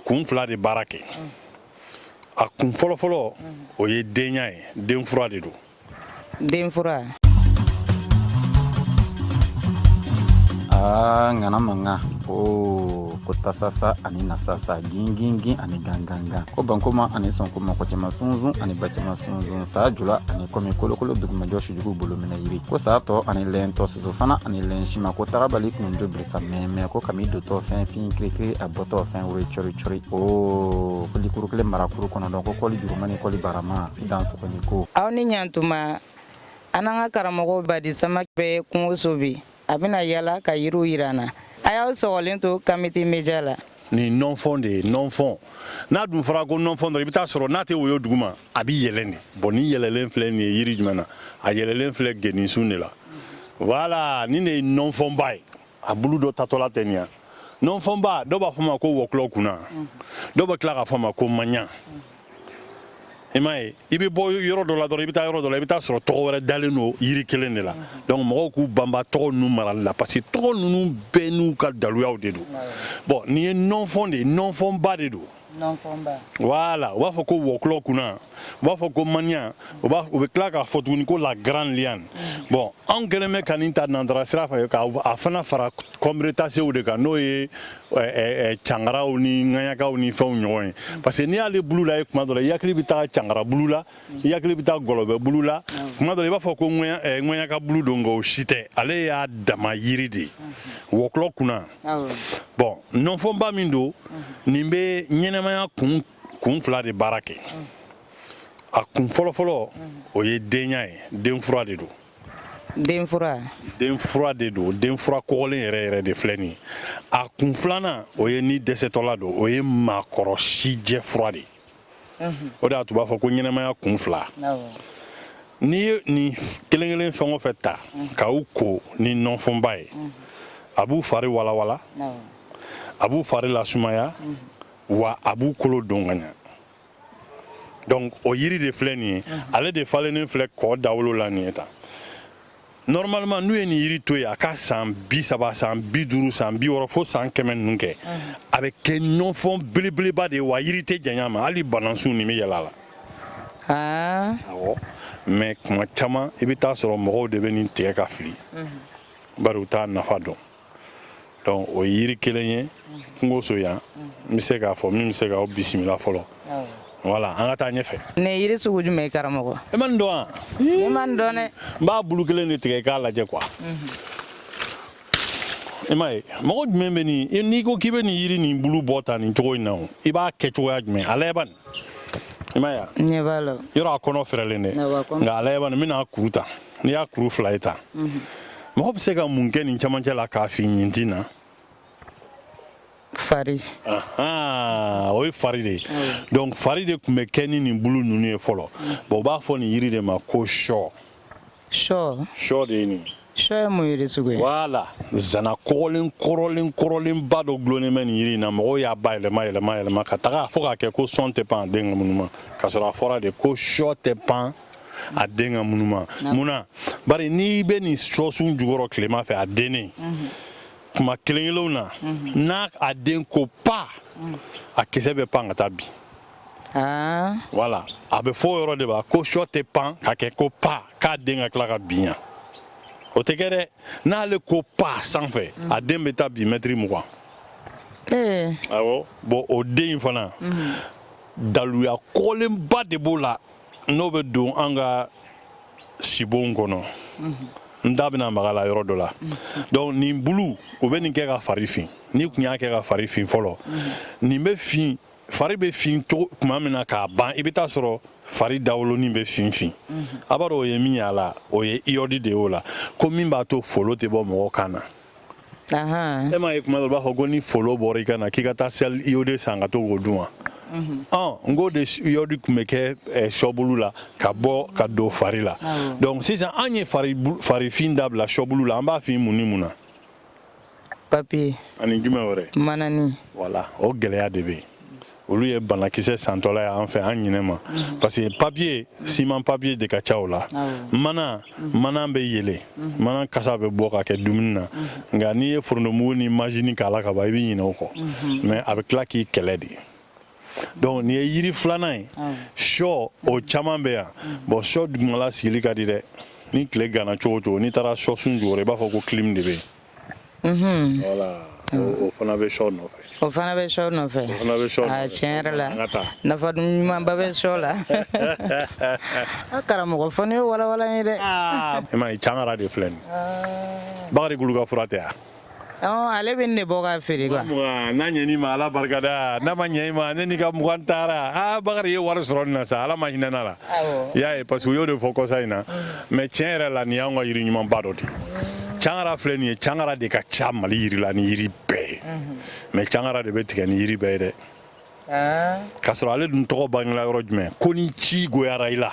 kun fila de baara kɛ. A kun fɔlɔfɔlɔ, o ye denya ye, denfura de don. Denfura. Aa, ŋana mankan ko ko tasasa ani nasasa, gingingin ani gangangan, ko bankoma ani sɔnkoma, ko cɛman sunsun ani bacɛman sunsun, saa jula ani kɔmi, kolokolo dugumajɔ, sujugu bolominɛ yiri, ko saa tɔ ani lɛntɔ, soso fana ani lɛnsima, ko tagabali kundo birisa mɛmɛ, ko kami dotɔ fɛn fin kirikiri, a bɔtɔ fɛn wuri cɔri cɔri, o ko likuru kelen marakuru kɔnɔdɔn, ko kɔli juruma ni kɔli barama i dan sɔgɔli ko. Aw ni ɲantuma. An n'an ka karamɔgɔ Badi Sama bɛ kungoso bi. A bɛna yala ka yiriw yira an na. A y'aw sɔgɔlen to Kamite Media la. Nin nɔnfɔn de ye nɔnfɔn. N'a dun fɔra ko nɔnfɔn dɔrɔn, i bɛ taa sɔrɔ n'a tɛ woyo duguma, a bɛ yɛlɛn de. Bon, nin yɛlɛlen filɛ nin ye yiri jumɛn na? A yɛlɛlen filɛ genisun de la. Voilà, nin de ye nɔnfɔnba ye. A bulu dɔ tatɔla tɛ nin ya? Nɔnfɔnba, dɔw b'a fɔ ma ko wɔkulɔ kunna, dɔw bɛ tila k'a fɔ ma ko maɲa. I m'a ye, i bɛ bɔ yɔrɔ dɔ la dɔrɔn, i bɛ taa yɔrɔ dɔ la, i bɛ taa sɔrɔ tɔgɔ wɛrɛ dalen don yiri kelen de la. Donc mɔgɔw k'u banba tɔgɔ ninnu marali la, parce que tɔgɔ ninnu bɛɛ n'u ka daluyaw de don. Bon, nin ye nɔnfɔn de ye, nɔnfɔnba de don. Voilà, u b'a fɔ ko wɔkulɔ kunna, u b'a fɔ ko maniya, u bɛ tila k'a fɔ tuguni ko la grande liane. Bon, anw kɛlen bɛ ka nin ta nansara sira fɛ, ka a fana fara combretacew de kan, n'o ye cangaraw ni ŋaɲakaw ni fɛnw ɲɔgɔn ye. Parce que n'i y'ale bulu la ye, tuma dɔ la i hakili bɛ taa cangara bulu la, i hakili bɛ taa gɔlɔbɛ bulu la, tuma dɔ la i b'a fɔ ko ŋɔɲaka bulu don, nka o si tɛ. Ale y'a dama yiri de ye, wɔkulɔ kunna. Bon, nɔnfɔnba min don, nin bɛ ɲɛnɛmaya kun fila de baara kɛ. A kun fɔlɔfɔlɔ, o ye denya ye, denfura de don. Denfura. Denfura de don, denfura kɔgɔlen yɛrɛ yɛrɛ de filɛ nin ye. A kun filanan, o ye ni dɛsɛtɔla don, o ye maakɔrɔ sijɛ fura de ye. O de y'a to u b'a fɔ ko ɲɛnɛmaya kun fila. N'i ye nin kelen kelen fɛn o fɛn ta ka u ko ni nɔnfɔnba ye, a b'u fari walawala, a b'u fari lasumaya, wa a b'u kolo don ka ɲa. Donc o yiri de filɛ nin ye, ale de falennen filɛ kɔ dawolo la nin ye tan. Normalement, n'u ye nin yiri to yen, a ka san 30, san 50, san 60, fo san 100 ninnu kɛ, a bɛ kɛ nɔnfɔn belebeleba de ye, wa yiri tɛ janya ma, hali banansun nin bɛ yɛlɛ a la. Awɔ, mais kuma caman i bɛ taa sɔrɔ mɔgɔw de bɛ nin tigɛ ka fili, bari u t'a nafa dɔn. Donc o ye yiri kelen ye kungoso yan, n bɛ se k'a fɔ min bɛ se k'aw bisimila fɔlɔ. Voilà, an ka taa ɲɛfɛ. Nin yiri sugu jumɛn ye, karamɔgɔ? E ma nin dɔn wa? Ne ma nin dɔn dɛ. N b'a bulu kelen de tigɛ i k'a lajɛ quoi. I m'a ye, mɔgɔ jumɛn bɛ nin, n'i ko k'i bɛ nin yiri nin bulu bɔ tan nin cogo in na, o i b'a kɛ cogoya jumɛn? A lajɛ bani, i m'a ye wa? N ɲɛ b'a la. Yɔrɔ a kɔnɔ fɛrɛlen dɛ, nka a lajɛ bani, n bɛna kuru ta. N'i y'a kuru fila ye tan, mɔgɔ bɛ se ka mun kɛ nin camancɛ la k'a fin ɲintin na? Fari. O ye fari de ye. Donc fari de tun bɛ kɛ ni nin bulu ninnu ye fɔlɔ. Bon, u b'a fɔ nin yiri de ma ko sɔ. Sɔ. Sɔ de ye nin. Sɔ ye mun yiri sugu ye? Voilà, zana kɔgɔlen kɔrɔlen kɔrɔlenba dɔ gulonnen bɛ nin yiri in na. Mɔgɔw y'a bayɛlɛma yɛlɛma yɛlɛma ka taga fo k'a kɛ ko sɔn tɛ pan a den ka munuma, k'a sɔrɔ a fɔra de ko sɔ tɛ pan a den ka munuma. Mun na? Bari n'i bɛ nin sɔsun jukɔrɔ tilema fɛ, a dennen, kuma kelen kelenw na, n'a a den ko pa, a kisɛ bɛ pan ka taa bin. Voilà, a bɛ fɔ o yɔrɔ de ma ko sɔ tɛ pan ka kɛ ko pa k'a den ka tila ka bin yan. O tɛ kɛ dɛ. N'ale ko pa sanfɛ, a den bɛ taa bin mɛtiri 20. Awɔ. Bon, o den in fana, daluya kɔgɔlenba de b'o la, n'o bɛ don an ka sibonw kɔnɔ. N da bɛna maga la yɔrɔ dɔ la. Donc nin bulu, u bɛ nin kɛ ka fari fin. N'i tun y'a kɛ ka fari fin fɔlɔ, nin bɛ fin, fari bɛ fin cogo tuma min na k'a ban, i bɛ taa sɔrɔ fari dawolonin bɛ fin fin. A b'a dɔn o ye min ye a la, o ye iode de ye o la, ko min b'a to folo tɛ bɔ mɔgɔ kan na. E m'a ye, kuma dɔ, u b'a fɔ ko ni folo bɔra i kan na, k'i ka taa sel iodé san ka to k'o dun wa? Ɔn, n k'o de iode tun bɛ kɛ sɔbulu la ka bɔ ka don fari la. Donc sisan an ye farifin dabila sɔbulu la, an b'a fin mun ni mun na? Papier. Ani jumɛn wɛrɛ? Manani. Voilà, o gɛlɛya de bɛ yen. Olu ye banakisɛ santɔla ye an fɛ, an ɲinɛ ma, parce que papier, ciment papier de ka ca o la. Mana, mana bɛ yelen, mana kasa bɛ bɔ ka kɛ dumuni na. Nka n'i ye forontomugu ni majini k'a la ka ban, i bɛ ɲinɛ o kɔ, mais a bɛ tila k'i kɛlɛ de. Donc nin ye yiri filanan ye, sɔ. O caman bɛ yan. Bon, sɔ dugumala sigili ka di dɛ. Ni tile ganna cogo o cogo, n'i taara sɔ sun jukɔrɔ, i b'a fɔ ko clim de bɛ yen. Voilà, o fana bɛ sɔ nɔfɛ. O fana bɛ sɔ nɔfɛ. O fana bɛ sɔ a nɔfɛ. Tiɲɛ yɛrɛ la, An ka taa. nafa ɲumanba bɛ sɔ la. A karamɔgɔ, fɔ ne ye walawala ye dɛ. I m'a ye, cangara de filɛ nin ye. Bakari Kulu ka fura tɛ yan? Ɔn, ale bɛ nin de bɔ ka feere quoi. 20, n'a ɲɛn'i ma, Ala barika da. N'a ma ɲɛ i ma, ne n'i ka 20 taara. Aa, Bakari ye wari sɔrɔ nin na sa, Ala ma hinɛ n'a la. I y'a ye, parce que u y'o de fɔ kɔsa in na. Mais tiɲɛ yɛrɛ la, nin y'anw ka yiri ɲumanba dɔ de ye. Cangara filɛ nin ye, cangara de ka ca Mali yiri la ni yiri bɛɛ ye. Mais cangara de bɛ tigɛ ni yiri bɛɛ ye dɛ. K'a sɔrɔ ale dun tɔgɔ bangela yɔrɔ jumɛn? Ko ni ci goyara i la.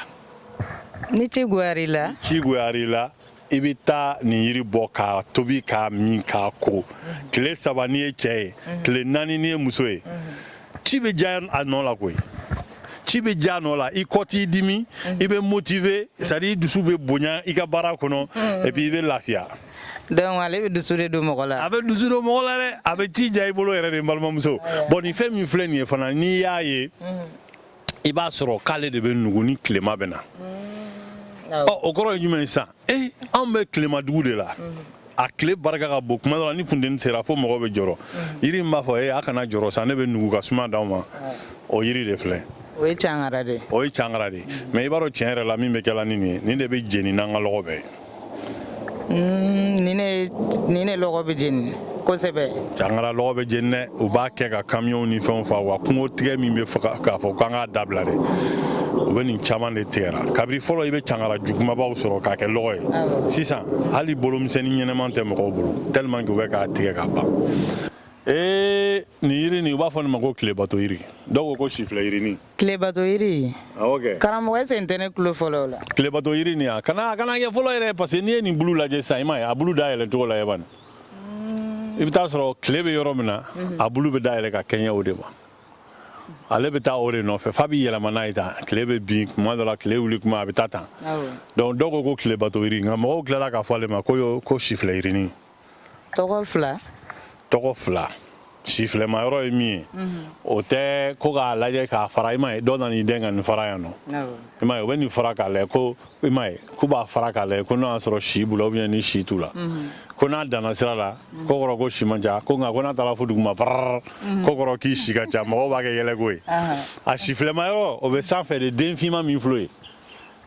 Ni ci goyara i la. Ci goyara i la, i bɛ taa nin yiri bɔ k'a tobi, k'a min, k'a ko. Tile 3 n'i ye cɛ ye, tile 4 n'i ye muso ye, ci bɛ diya a nɔ la koyi. Ci bɛ diya a nɔ la, i kɔ t'i dimi, i bɛ motiver, c'est à dire i dusu bɛ bonya i ka baara kɔnɔ, et puis i bɛ lafiya. Donc ale bɛ dusu de don mɔgɔ la. A bɛ dusu don mɔgɔ la dɛ, a bɛ ci diya i bolo yɛrɛ de, n balimamuso. Bon, nin fɛn min filɛ nin ye fana, n'i y'a ye, i b'a sɔrɔ k'ale de bɛ nugu ni tilema bɛ na. Ɔ, o kɔrɔ ye jumɛn ye sisan? E, anw bɛ tilema dugu de la, a tile barika ka bon. Kuma dɔ la, ni funteni sera fo mɔgɔw bɛ jɔrɔ, yiri in b'a fɔ: e, a kana jɔrɔ sa, ne bɛ nugu ka suma d'aw ma. O yiri de filɛ. O ye cangara de ye. O ye cangara de ye. Mais i b'a dɔn, tiɲɛ yɛrɛ la, min bɛ kɛla ni nin ye, nin de bɛ jeni n'an ka lɔgɔ bɛɛ ye. Nin ne lɔgɔ bɛ jeni kosɛbɛ. Cangara lɔgɔ bɛ jeni dɛ. U b'a kɛ ka kamiyɔnw ni fɛnw fa wa. Kungo tigɛ min bɛ faga k'a fɔ k'an k'a dabila dɛ, u bɛ nin caman de tigɛra. Kabiri fɔlɔ, i bɛ cangara jugumabaw sɔrɔ k'a kɛ lɔgɔ ye. Sisan, hali bolomisɛnnin ɲɛnɛman tɛ mɔgɔw bolo, tellement que u bɛ k'a tigɛ ka ban. Ee, nin yiri nin, u b'a fɔ nin ma ko tilebato yiri. Dɔw ko ko sifilɛ yirinin. Tilebato yiri. Awɔ kɛ. Karamɔgɔ, est-ce que n tɛ ne tulo fɔlɔ o la? Tilebato yiri nin, a kana kɛ fɔlɔ yɛrɛ, parce que n'i ye nin bulu lajɛ sisan, i m'a ye, a bulu dayɛlɛ cogo la bani, i bɛ taa sɔrɔ tile bɛ yɔrɔ min na, a bulu bɛ dayɛlɛ ka kɛɲɛ o de ma. Ale bɛ taa o de nɔfɛ f'a bɛ yɛlɛma n'a ye tan. Tile bɛ bin kuma dɔ la, tile wuli kuma, a bɛ taa tan. Donc dɔw ko ko tilebato yiri, nka mɔgɔw tilala k'a fɔ ale ma ko sifilɛ yirinin. Tɔgɔ fila. Tɔgɔ fila. Sifilɛma yɔrɔ ye min ye, o tɛ ko k'a lajɛ k'a fara. I m'a ye, dɔw nan'i dɛn ka nin fara yan nɔ. I m'a ye, u bɛ nin fara k'a lajɛ ko, i m'a ye, k'u b'a fara k'a lajɛ ko n'o y'a sɔrɔ si b'u la ou bien ni si t'u la. Ko n'a danna sira la, ko kɔrɔ ko si man ca. Ko nka ko n'a taara fo duguma pararara, ko kɔrɔ k'i si ka ca. Mɔgɔw b'a kɛ yɛlɛko ye. A sifilɛma yɔrɔ, o bɛ sanfɛ de. Den finman min filɛ ye,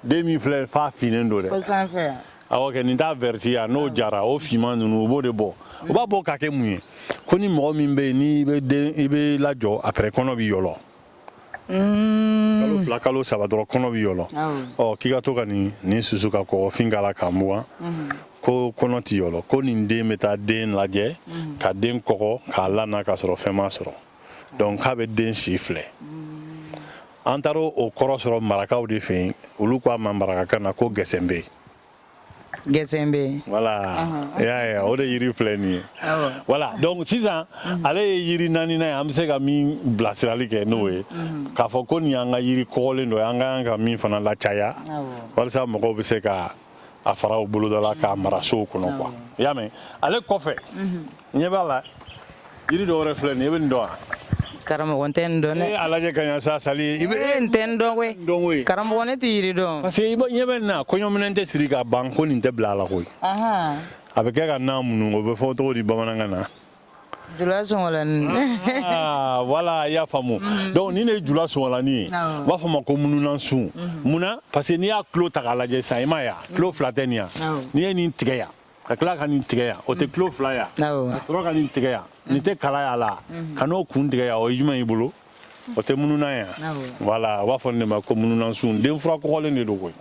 den min filɛ f'a finnen don dɛ. Ko sanfɛ. Awɔ kɛ, nin t'a vɛriti ya. N'o jara, o finman ninnu, u b'o de bɔ. U b'a bɔ k'a kɛ mun ye? Ko ni mɔgɔ min bɛ yen, n'i bɛ den, i bɛ lajɔ, après kɔnɔ b'i yɔlɔ, kalo 2, kalo 3 dɔrɔn, kɔnɔ b'i yɔlɔ. Ɔ, k'i ka to ka nin susu ka kɔgɔfin k'a la k'a mugan, ko kɔnɔ t'i yɔlɔ. Ko nin den bɛ taa den lajɛ ka den kɔgɔ k'a lana k'a sɔrɔ fɛn ma sɔrɔ. Donc k'a bɛ den si filɛ. An taara o kɔrɔ sɔrɔ marakaw de fɛ yen. Olu ko a ma marakakan na ko gɛsɛnbe. Gɛsɛnbe. Voilà, i y'a ye, o de yiri filɛ nin ye. Voilà, donc sisan ale ye yiri naaninan ye an bɛ se ka min bilasirali kɛ n'o ye, k'a fɔ ko nin y'an ka yiri kɔgɔlen dɔ ye, an ka kan ka min fana lacaya, walasa mɔgɔw bɛ se ka a fara u boloda la k'a mara sow kɔnɔ quoi. I y'a mɛn? Ale kɔfɛ, ɲɛ b'a la, yiri dɔ wɛrɛ filɛ nin ye. I bɛ nin dɔn wa? Karamɔgɔ, n tɛ nin dɔn dɛ. E, a lajɛ ka ɲa sa, Sali, i bɛ E, n tɛ nin dɔn koyi. Dɔn koyi. Karamɔgɔ, ne tɛ yiri dɔn. Parce que i ɲɛ bɛ nin na, kɔɲɔminɛn tɛ siri ka ban ko nin tɛ bila a la koyi. A bɛ kɛ ka na munu, o bɛ fɔ cogo di bamanankan na? Jula sɔngɔlani. Ah, voilà, i y'a faamu. Donc nin de ye jula sɔngɔlani ye. U b'a fɔ ma ko mununan sun. Munna? Parce que n'i y'a tulo ta k'a lajɛ sisan, i m'a ye wa, tulo fila tɛ nin yan? N'i ye nin tigɛ yan ka tila ka nin tigɛ yan, o tɛ tulo fila yan? Ka sɔrɔ ka nin tigɛ yan, nin tɛ kala y'a la, ka n'o kun tigɛ yan, o ye jumɛn y'i bolo? O tɛ mununan yan? Voilà, u b'a fɔ nin de ma ko mununan sun. Den fura kɔgɔlen de don koyi.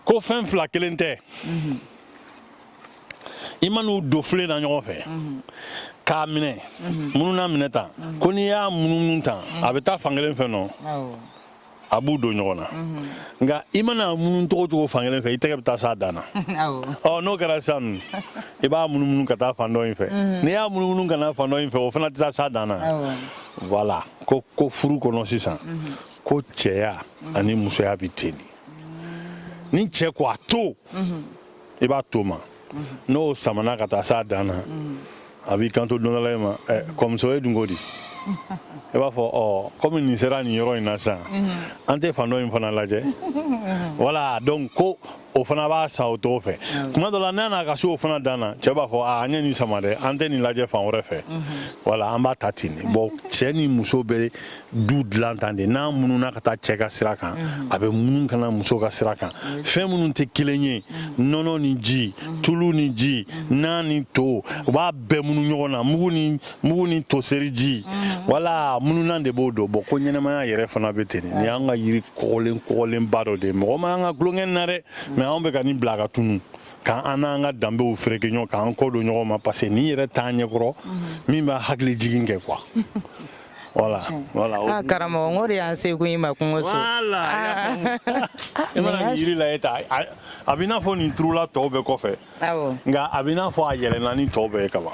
Ko fɛn fila kelen tɛ, i man'u don filen na ɲɔgɔn fɛ k'a minɛ, mununan minɛ tan, ko n'i y'a munumunu tan, a bɛ taa fankelen fɛ nɔ. A b'u don ɲɔgɔn na, nka i mana munun cogo cogo fankelen fɛ, i tɛgɛ bɛ taa s'a dan na. Ɔ, n'o kɛra sisan, i b'a munumunu ka taa fan dɔ in fɛ. N'i y'a munumunu ka na fan dɔ in fɛ, o fana tɛ taa s'a dan na. Voilà, ko furu kɔnɔ sisan, ko cɛya ani musoya bɛ ten de. Ni cɛ ko a to, i b'a to ma. N'o samana ka taa s'a dan na, a b'i kanto don dɔ la e ma: "Ɛ, kɔmuso, e dun ko di?" I b'a fɔ: "Ɔ, komi nin sera nin yɔrɔ in na sisan, an tɛ fan dɔ in fana lajɛ." Voilà, donc ko o fana b'a san o cogo fɛ. Tuma dɔ la, n'a n'a ka se o fana dan na, cɛ b'a fɔ: "Aa, an ye nin sama dɛ, an tɛ nin lajɛ fan wɛrɛ fɛ?" Voilà, an b'a ta ten de. Bon, cɛ ni muso bɛ du dilan tan de. N'a mununa ka taa cɛ ka sira kan, a bɛ munu ka na muso ka sira kan. Fɛn minnu tɛ kelen ye, nɔnɔ ni ji, tulu ni ji, nan ni to, u b'a bɛɛ munu ɲɔgɔn na, mugu ni toseri ji. Voilà, mununan de b'o dɔn. Bon, ko ɲɛnɛmaya yɛrɛ fana bɛ ten de. Nin y'an ka yiri kɔgɔlen kɔgɔlenba dɔ de ye. Mɔgɔ ma y'an ka tulonkɛ na dɛ, mais anw bɛ ka nin bila ka tunu, k'an n'an ka danbew fereke ɲɔgɔn, k'an kɔ don ɲɔgɔn ma, parce que nin yɛrɛ t'an ɲɛkɔrɔ min b'a hakili jigin kɛ quoi. Voilà. Ah, karamɔgɔ, n ko de y'an seko i ma kungo so. Voilà, i mana nin yiri lajɛ tan, a bɛ i n'a fɔ nin turula tɔw bɛɛ kɔfɛ, nka a bɛ i n'a fɔ a yɛlɛnna ni tɔw bɛɛ ye kaban.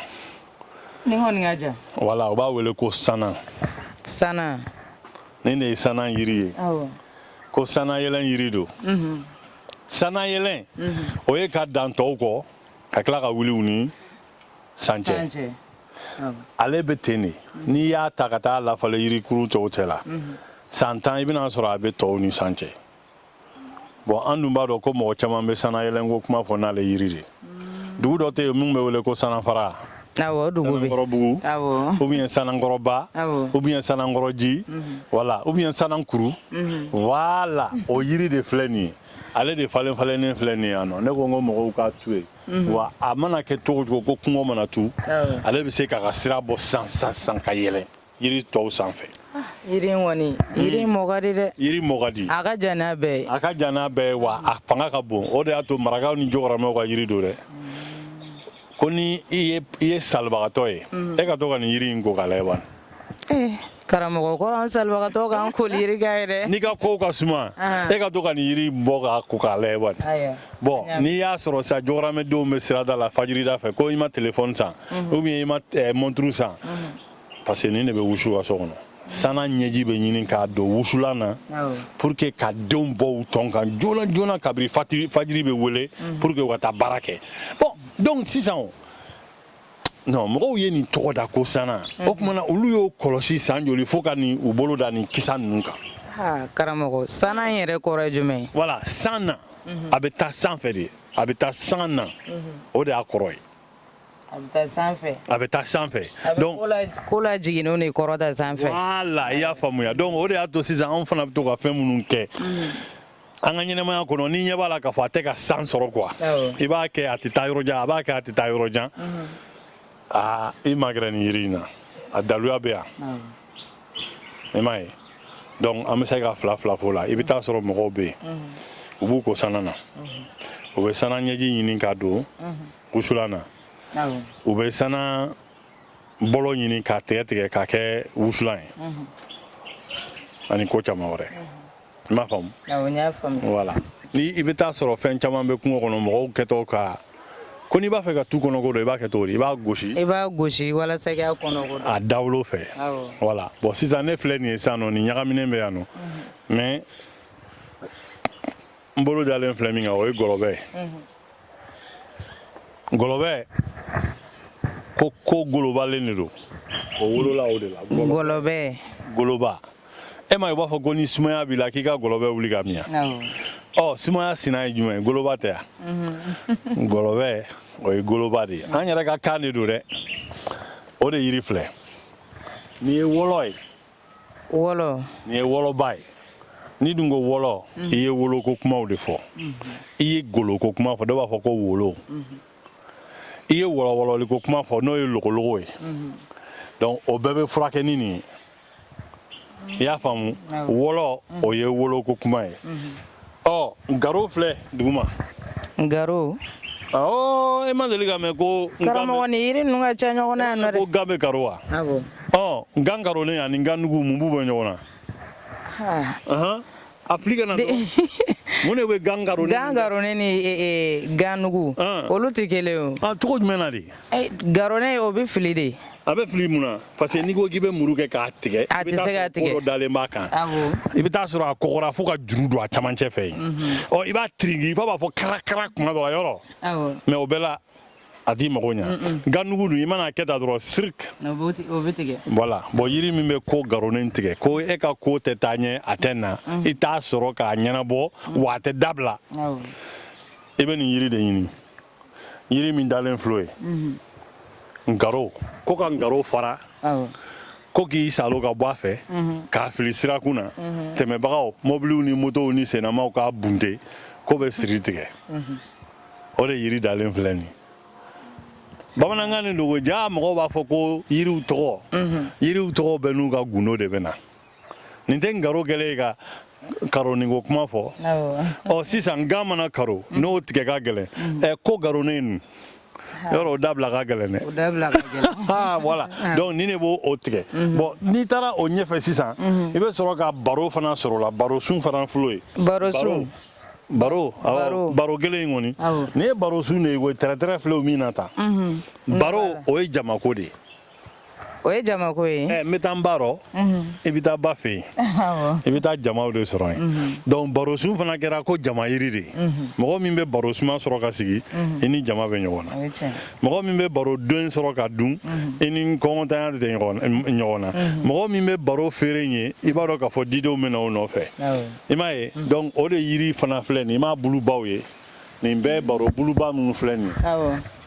Nin kɔni ka jan. Voilà, u b'a wele ko sana. Sana. Nin de ye sana yiri ye. Ko sana yɛlɛn yiri don. Sana yɛlɛn, o ye ka dan tɔw kɔ ka tila ka wuli u ni san cɛ. San cɛ. Ale bɛ ten de. N'i y'a ta ka taa lafalen yirikuru tɔw cɛ la, san 10, i bɛna sɔrɔ a bɛ tɔw ni san cɛ. Bon, an dun b'a dɔn ko mɔgɔ caman bɛ sana yɛlɛnko kuma fɔ n'ale yiri de. Dugu dɔ tɛ yen min bɛ wele ko Sanafara? Awɔ, o dugu bɛ. Sanankɔrɔbugu. Ou bien Sanankɔrɔba. Ou bien Sanankɔrɔji. Voilà, ou bien Sanankuru. Voilà, o yiri de filɛ nin ye. Ale de falen falennen filɛ nin ye yan nɔ. Ne ko n ko mɔgɔw k'a to yen wa. A mana kɛ cogo cogo, ko kungo mana tu, ale bɛ se k'a ka sira bɔ san san san ka yɛlɛ yiri tɔw sanfɛ. Yiri in kɔni, yiri in mɔ ka di dɛ. Yiri mɔ ka di. A ka jan n'a bɛɛ ye. A ka jan n'a bɛɛ ye wa, a fanga ka bon. O de y'a to marakaw ni jɔgɔrɔmɛw ka yiri don dɛ. Ko ni i ye salibagatɔ ye, e ka to ka nin yiri in ko k'a lajɛ bani. Eh, karamɔgɔ kɔrɔ, an salibagatɔ k'an koli yiri kan ye dɛ. N'i ka kow ka suma, e ka to ka nin yiri bɔ k'a ko k'a lajɛ bani. Bon, n'i y'a sɔrɔ sa, jɔgɔrɔmɛdenw bɛ sirada la fajirida fɛ, ko i ma téléphone san ou bien i ma montre san, parce que nin de bɛ wusu ka so kɔnɔ. Sana ɲɛji bɛ ɲini k'a don wusulan na pour que ka denw bɔ u tɔn kan joona joona kabini fajiri bɛ wele, pour que u ka taa baara kɛ. Bon, donc sisan o non, mɔgɔw ye nin tɔgɔ da ko sana. O tuma na, olu y'o kɔlɔsi san joli fo ka nin u bolo da nin kisa ninnu kan. Ah, karamɔgɔ, sana in yɛrɛ kɔrɔ ye jumɛn ye? Voilà, san na, a bɛ taa sanfɛ de, a bɛ taa san na, o de y'a kɔrɔ ye. A bɛ taa sanfɛ. A bɛ taa sanfɛ. A bɛ Donc ko la jiginniw de kɔrɔta sanfɛ. Voilà, i y'a faamuya. Donc o de y'a to sisan anw fana bɛ to ka fɛn minnu kɛ an ka ɲɛnɛmaya kɔnɔ, ni ɲɛ b'a la k'a fɔ a tɛ ka san sɔrɔ quoi, i b'a kɛ, a tɛ taa yɔrɔ jan, a b'a kɛ, a tɛ taa yɔrɔ jan. Aa, i magɛrɛ nin yiri in na, a daluya bɛ yan. I m'a ye? Donc an bɛ se ka fila fila f'o la. I bɛ taa sɔrɔ mɔgɔw bɛ yen, u b'u ko sana na, u bɛ sana ɲɛji ɲini k'a don wusulan na, u bɛ sana bɔlɔ ɲini k'a tigɛ tigɛ k'a kɛ wusulan ye, ani ko caman wɛrɛ. I m'a faamu? Awɔ, n y'a faamu. Voilà, ni i bɛ taa sɔrɔ fɛn caman bɛ kungo kɔnɔ, mɔgɔw kɛtɔ ka ko n'i b'a fɛ ka tu kɔnɔ ko dɔn, i b'a kɛ cogo di? I b'a gosi. I b'a gosi walasa i k'a kɔnɔ ko dɔn. A dawolo fɛ. Voilà, bon, sisan ne filɛ nin ye sisan nɔ, nin ɲagaminen bɛ yan nɔ, mais n bolo dalen filɛ min kan, o ye gɔlɔbɛ ye. Gɔlɔbɛ, ko golobalen de don, o wolola o de la. Gɔlɔbɛ. Goloba, e ma ye, u b'a fɔ ko ni sumaya b'i la, k'i ka gɔlɔbɛ wuli ka min. Ɔ, sumaya sina ye jumɛn ye? Goloba tɛ yan? Gɔlɔbɛ, o ye goloba de ye. An yɛrɛ ka kan de don dɛ. O de yiri filɛ nin ye, wɔlɔ ye. Wɔlɔ. Nin ye wɔlɔba ye. N'i dun ko wɔlɔ, i ye woloko kumaw de fɔ, i ye goloko kuma fɔ, dɔw b'a fɔ ko wolo, i ye wɔlɔwɔlɔliko kuma fɔ, n'o ye logologo ye. Donc o bɛɛ bɛ furakɛ ni nin ye. I y'a faamu? Wɔlɔ, o ye woloko kuma ye. Ɔ, garo filɛ duguma. Garo. Awɔ, e ma deli ka mɛn ko Karamɔgɔ, ni yiri ninnu ka ca ɲɔgɔn na yan nɔ dɛ. Ko gan bɛ karo wa? Awɔ. Ɔ, gan karolen ani gan nugu, mun b'u bɔ ɲɔgɔn na? A fili ka na dɔrɔn. Mun de bɛ gan garonnen? Gan garonnen ni gannugu, olu tɛ kelen o. Ah, cogo jumɛn na de? Garonnen, o bɛ fili de. A bɛ fili mun na? Parce que n'i ko k'i bɛ muru kɛ k'a tigɛ, a tɛ se ka tigɛ. Ko dɔ dalen b'a kan. I bɛ taa sɔrɔ a kɔgɔra fo ka juru don a camancɛ fɛ yen. Ɔ, i b'a tiringi f'a b'a fɔ kara kara kuma dɔ la yɔrɔ. Mais o bɛɛ la, a t'i mago ɲa. Gannugu dun, i mana kɛ tan dɔrɔn, sirik. O bɛ tigɛ. Voilà. Bon, yiri min bɛ ko garonnen tigɛ, ko e ka ko tɛ taa ɲɛ, a tɛ na, i t'a sɔrɔ k'a ɲɛnabɔ, wa a tɛ dabila. I bɛ nin yiri de ɲini, yiri min dalen filɛ ye, ngaro. Ko ka ngaro fara, ko k'i salo ka bɔ a fɛ k'a fili sirakun na, tɛmɛbagaw, mobiliw ni motow ni sennamaw k'a bunte, ko bɛ siri tigɛ. O de yiri dalen filɛ nin. Bamanankan ni dogo ja, mɔgɔw b'a fɔ ko yiriw tɔgɔ, yiriw tɔgɔ bɛɛ n'u ka gundo de bɛ na. Nin tɛ ngaro kɛlen ye ka karoniko kuma fɔ. Ɔ, sisan gan mana karo, n'o tigɛ ka gɛlɛn, ɛ, ko garonnen ninnu yɔrɔ, o dabila ka gɛlɛn dɛ. O dabila ka gɛlɛn. Ah, voilà. Donc nin de b'o o tigɛ. Bon, n'i taara o ɲɛfɛ sisan, i bɛ sɔrɔ ka baro fana sɔrɔ o la. Baro sun fana filɛ ye. Baro sun. Baro, awɔ, baro kelen in kɔni, nin ye baro sun de ye koyi. Tɛrɛtɛrɛ filɛ o min na tan. Baro, o ye jamako de ye. O ye jamako ye. Ɛ, n bɛ taa n ba rɔ, i bɛ taa ba fɛ yen, i bɛ taa jamaw de sɔrɔ yen. Donc barosun fana kɛra ko jama yiri de ye. Mɔgɔ min bɛ baro suma sɔrɔ ka sigi, i ni jama bɛ ɲɔgɔn na. Mɔgɔ min bɛ baro den sɔrɔ ka dun, i ni kɔngɔntanya tɛ ɲɔgɔn na. Mɔgɔ min bɛ baro feere ye, i b'a dɔn k'a fɔ didenw bɛ na o nɔfɛ. I m'a ye? Donc o de yiri fana filɛ nin. I m'a bulubaw ye? Nin bɛɛ baro buluba minnu filɛ nin ye.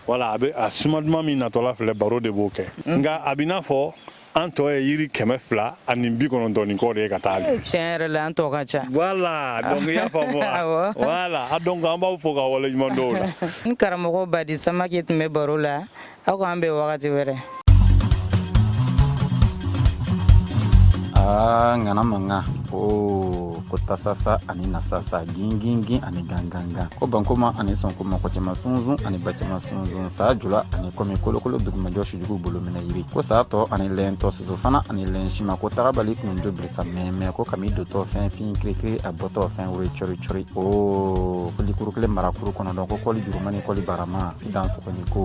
Voilà, a bɛ a suma duman min natɔla filɛ, baro de b'o kɛ. Nka a b'i n'a fɔ an tɔ ye yiri 290 ni kɔ de ye ka taa. Tiɲɛ yɛrɛ la, an tɔ ka ca. Voilà, donc i y'a faamu wa? Voilà. A, donc an b'aw fo ka waleɲuman dɔn o la. N karamɔgɔ Badi Samake tun bɛ baro la. Aw k'an bɛn wagati wɛrɛ. Aa, ŋana mankan o ko tasasa ani nasasa, gingingin ani gangangan, ko bankoma ani sɔnkoma, ko cɛman sunsun ani bacɛman sunsun, saa jula ani kɔmi, kolokolo dugumajɔ sujugu bolo minɛ yiri, ko saa tɔ ani lɛn tɔ, soso fana ani lɛn sima, ko tagabali kun do birisa mɛmɛ, ko kami dotɔ fɛn fin kirikiri, a bɔtɔ fɛn wuri cɔri cɔri o, ko likuru kelen marakuru kɔnɔdɔn, ko kɔli juruma ni kɔli barama, i dan sɔgɔni ko.